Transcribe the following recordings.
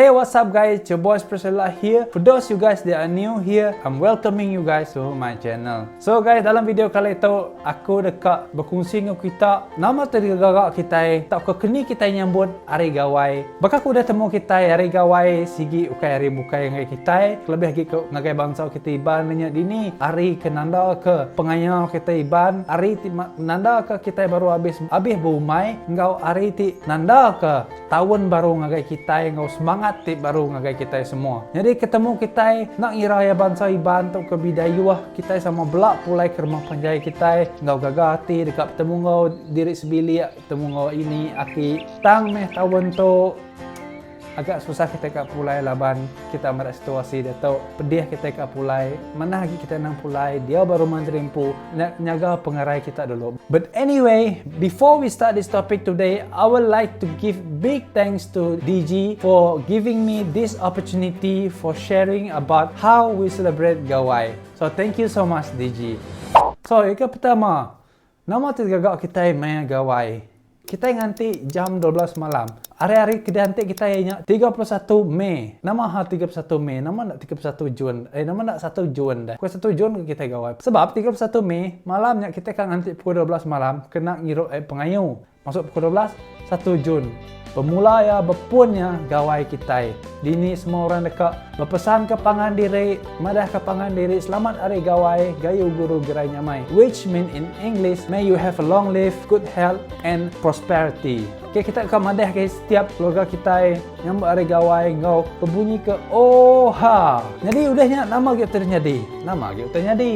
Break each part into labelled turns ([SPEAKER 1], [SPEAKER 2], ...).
[SPEAKER 1] Hey what's up guys, it's your boy Priscilla here. For those you guys that are new here, I'm welcoming you guys to my channel. So guys, dalam video kali tu aku deka bekongsi enggau kita nama ti digaga kitai tauka keni kitai nyambut Hari Gawai. Baka ke udah temu kitai Hari Gawai sigi ukai hari bukai ngagai kitai kelebih agi ke ngagai bansa kitai Iban nya dini hari ke nanda ke pengaya kitai Iban, hari ti nanda ke kitai baru abis abih beumai enggau hari ti nanda ke Taun baru ngagai kitai enggau semangat ti baru ngagai kitai semua. Nyadi ketemu kitai enda ngira iya bansa Iban tauka Bidayuh, kitai sama bela pulai ke rumah panjai kitai enggau gaga ati deka betemu enggau diri sebilik, betemu enggau ini, aki. Tang meh taun tu agak susah kitai ka pulai laban kita meda situasi diatu pedih kitai ka pulai. Manah agi kitai anang pulai diau ba rumah diri empu nyaga pengerai kita dulu. But anyway, before we start this topic today, I would like to give big thanks to DG for giving me this opportunity for sharing about how we celebrate Gawai. So thank you so much DG. So, yang ke pertama, nama ti digaga kitai maya Gawai? Kitai nganti jam 12 malam. Hari-hari ke dianti kitai iya nya 31 Mei. Nama hal 31 Mei? Nama enda 31 Jun? Eh nama enda satu Jun deh? Pukul satu Jun ke kitai gawai. Sebab 31 Mei malam nya kitai ka nganti pukul 12 malam kena ngirup ai pengayu. Masuk pukul 12, satu Jun. Bemula iya bepun nya gawai kitai. Dini semua orang deka bepesan ke pangan diri, madah ke pangan diri selamat hari gawai, gayu guru gerai nyamai. Which mean in English, may you have a long life, good health and prosperity. Okay, kita deka madah ke setiap keluarga kitai nyambut hari gawai enggau bebunyi ke oha. Nyadi udah nya nama agi utai nyadi? Nama agi utai nyadi?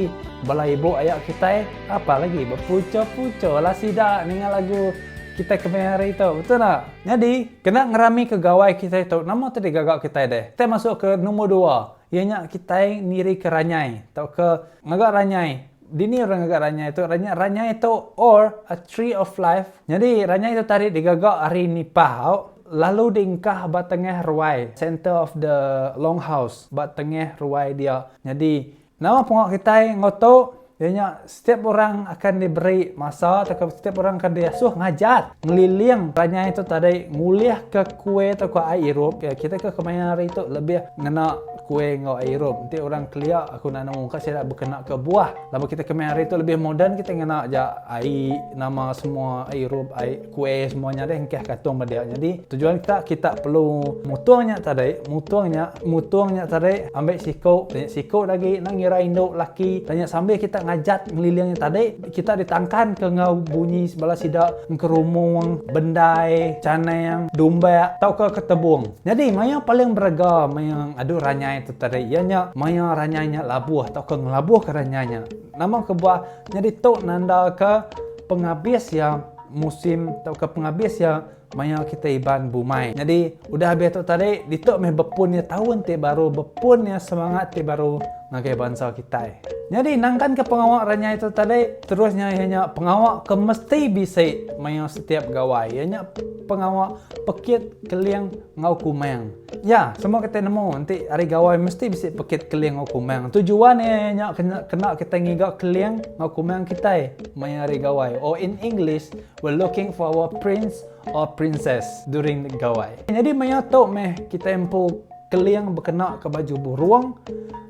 [SPEAKER 1] Bala ibu aya kitai apa lagi bepucho-pucho lah sida ninga lagu Kitai kemaya hari tu, betul tak? Nyadi, kena ngerami ke gawai kitai tu, nama ti digaga kitai deh? Kitai masuk ke nombor dua, iya nya kitai niri ke ranyai tauka ngaga ranyai. Dini orang ngaga ranyai tu? Ranyai, ranyai tu or a tree of life. Nyadi, ranyai tu tadi digaga ari nipah au, lalu diengkah ba tengah ruai, center of the longhouse, ba tengah ruai dia. Nyadi, Nama pengawa kitai enggau tu iya nya setiap orang akan diberi masa tauka setiap orang akan diasuh ngajat ngeliling ranyai tu tadi ngulihka kuih tauka ai irup. Kitai ke kemaya hari tu lebih ngena kuih enggau ai irup. Enti orang kelia aku enda nemu ka sida bekena ke buah. Laban kitai kemaya hari tu lebih moden kitai ngena ja ai nama semua ai irup ai kuih semua nya deh engkah katung ba dia. Nyadi tujuan kita kita perlu mutung nya tadi mutung nya mutung nya tadi ambi siku tanya siku lagi enda ngira indu laki tanya sambil kita ngajat ngeliling nya tadi kita ditangkan ke enggau bunyi bala sida engkerumung, bendai, chanang, dumbak tauka ketebung. Nyadi maya paling berega maya adu ranyai tu tadi iya nya maya ranyai nya labuh tauka ngelabuhka ranyai nya. Nama kebuah nyadi tu nandaka pengabis iya musim tauka pengabis iya maya kitai Iban bumai. Nyadi udah abis tu tadi ditu meh bepun iya taun ti baru bepun iya semangat ti baru ngagai bansa kitai. Nyadi nangkan ke pengawa ranyai tu tadi terusnya iya nya pengawa ke mesti bisi maya setiap gawai iya nya pengawa pekit keling enggau kumang. Ya, semua kitai nemu enti hari gawai mesti bisi pekit keling enggau kumang. Tujuan iya nya kena kena kitai ngiga keling enggau kumang kitai maya hari gawai or in English we're looking for our prince or princess during the gawai. Nyadi maya tu meh kitai empu keling bekena ke baju burung,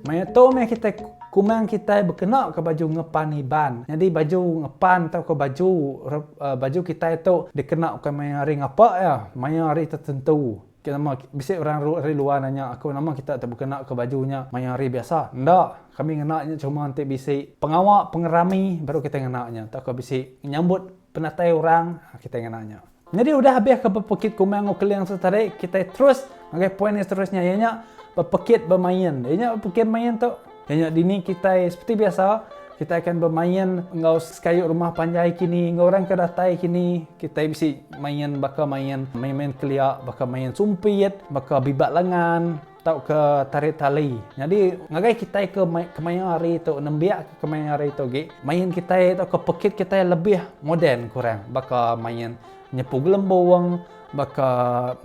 [SPEAKER 1] maya tu meh kitai kumang kitai bekena ke baju ngepan Iban. Nyadi baju ngepan tauka baju baju kitai tu dikena ukai maya hari ngapa iya, maya hari tertentu. Ke nama bisi orang ari luar nanya aku nama kita ti bekena ke baju nya maya hari biasa. Enda, kami ngena nya cuma enti bisi pengawa pengerami baru kitai ngena nya tauka bisi nyambut penatai orang kitai ngena nya. Nyadi udah abih ke bepekit kumang enggau keling tu tadi kitai terus ngagai poin yang seterusnya iya nya bepekit bemain. Iya nya bepekit main tu iya nya dini kitai seperti biasa kitai akan bemain enggau sekayu rumah panjai kini enggau orang ke datai kini kitai bisi main baka main main-main kelia baka main sumpit baka bibat lengan tauka tarik tali. Nyadi ngagai kitai ke kemaya hari tu nembiak ke kemaya hari tu agi main kitai tauka pekit kitai lebih moden kurang baka main nyepu gelembung baka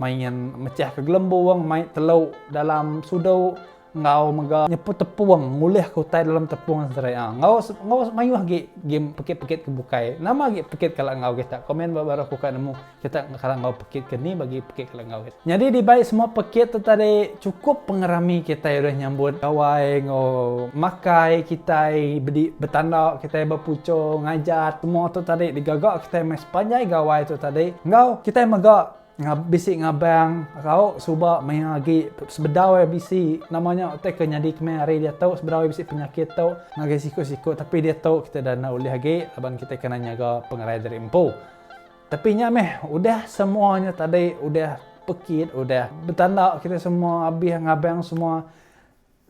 [SPEAKER 1] main mechah ke gelembung mai telu dalam sudu. Enggau mega nyepu tepung, ngulihka utai dalam tepung serai a. Enggau enggau mayuh agi game pekit-pekit ke bukai. Nama agi pekit kala enggau kita? Komen ba baruh ku ka nemu kita kala enggau pekit ke ni bagi pekit kala enggau kita. Nyadi dibai semua pekit tu tadi chukup pengerami kitai udah nyambut gawai enggau makai kitai bedi betanda kitai bepucho ngajat semua tu tadi digaga kitai meh sepanjai gawai tu tadi enggau kitai mega Bisi ngabang rau suba maya agi sebedau iya bisi nama nya utai ke nyadi kemaya hari diatu sebedau iya bisi penyakit tu ngagai siku-siku tapi diatu kita dah enda ulih agi laban kita kena nyaga pengerai diri empu. Tapi nya meh udah semua nya tadi udah pekit udah betanda kita semua abih ngabang semua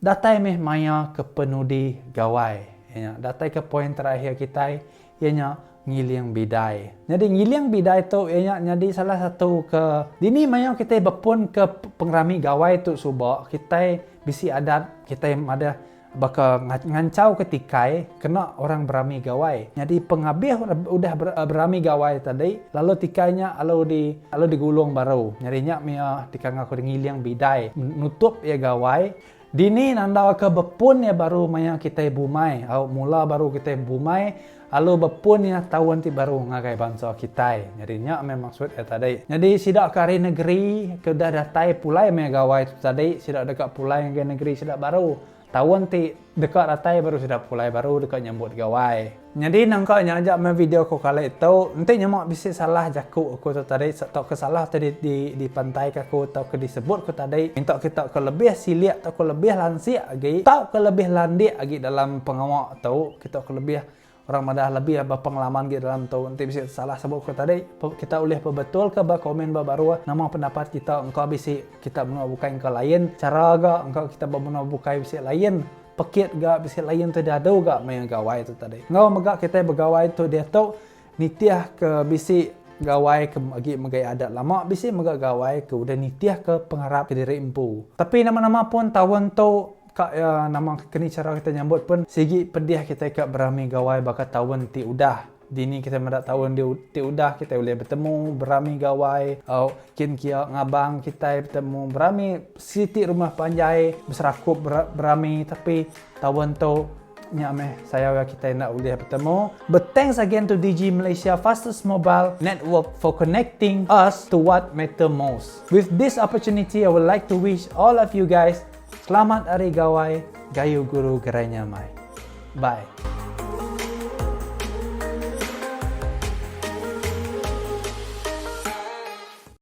[SPEAKER 1] Datai meh maya ke penudi gawai, iya nya datai ke poin terakhir kitai iya nya ngiling bidai. Nyadi ngiling bidai tu iya nya nyadi salah satu ke dini maya kitai bepun ke pengerami gawai tu suba kitai bisi adat kitai madah baka nganchau ke tikai kena orang berami gawai. Nyadi pengabih udah berami gawai tadi lalu tikai nya lalu di lalu digulung baru. Nyadi nya mia dikangau ke ngiling bidai nutup iya gawai. Dini nandau ke bepun iya baru maya kitai bumai au mula baru kitai bumai lalu bepun iya taun ti baru ngagai bansa kitai. Nyadi nya meh maksud iya tadi. Nyadi sida ke ari negeri ke udah datai pulai maya gawai tu tadi sida deka pulai ngagai negeri sida baru. Taun ti deka datai baru sida pulai baru deka nyambut gawai. Nyadi nangka nya aja meh video aku kali tu. Enti nyema bisi salah jaku aku tu tadi tauka salah ti di dipantaika aku tauka disebut ku tadi minta kita ke lebih silik tauka lebih lansik agi tauka lebih landik agi dalam pengawa tu kita ke lebih Orang madah lebih ba pengalaman agi dalam tu. Enti bisi salah sebut ku tadi, kita ulih pebetulka ba komen ba baruh nama pendapat kita engka bisi kita menua bukai engka lain chara ga engka kita ba menua bukai bisi lain pekit ga bisi lain tu diadu ga maya gawai tu tadi. Enggau mega kitai begawai tu diatu nitih ke bisi gawai ke agi megai adat lama bisi mega gawai ke udah nitih ke pengarap kediri empu. Tapi nama-nama pun taun tu Ka iya nama keni chara kitai nyambut pun sigi pedih kitai ka berami gawai baka taun ti udah. Dini kitai meda taun ti udah kitai ulih betemu berami gawai au kin kia ngabang kitai betemu berami siti rumah panjai beserakup berami tapi taun tu nya meh sayau iya kitai enda ulih betemu. But thanks again to Digi Malaysia fastest mobile network for connecting us to what matter most. With this opportunity I would like to wish all of you guys Selamat Hari Gawai, Gayu Guru Gerai Nyamai. Bye.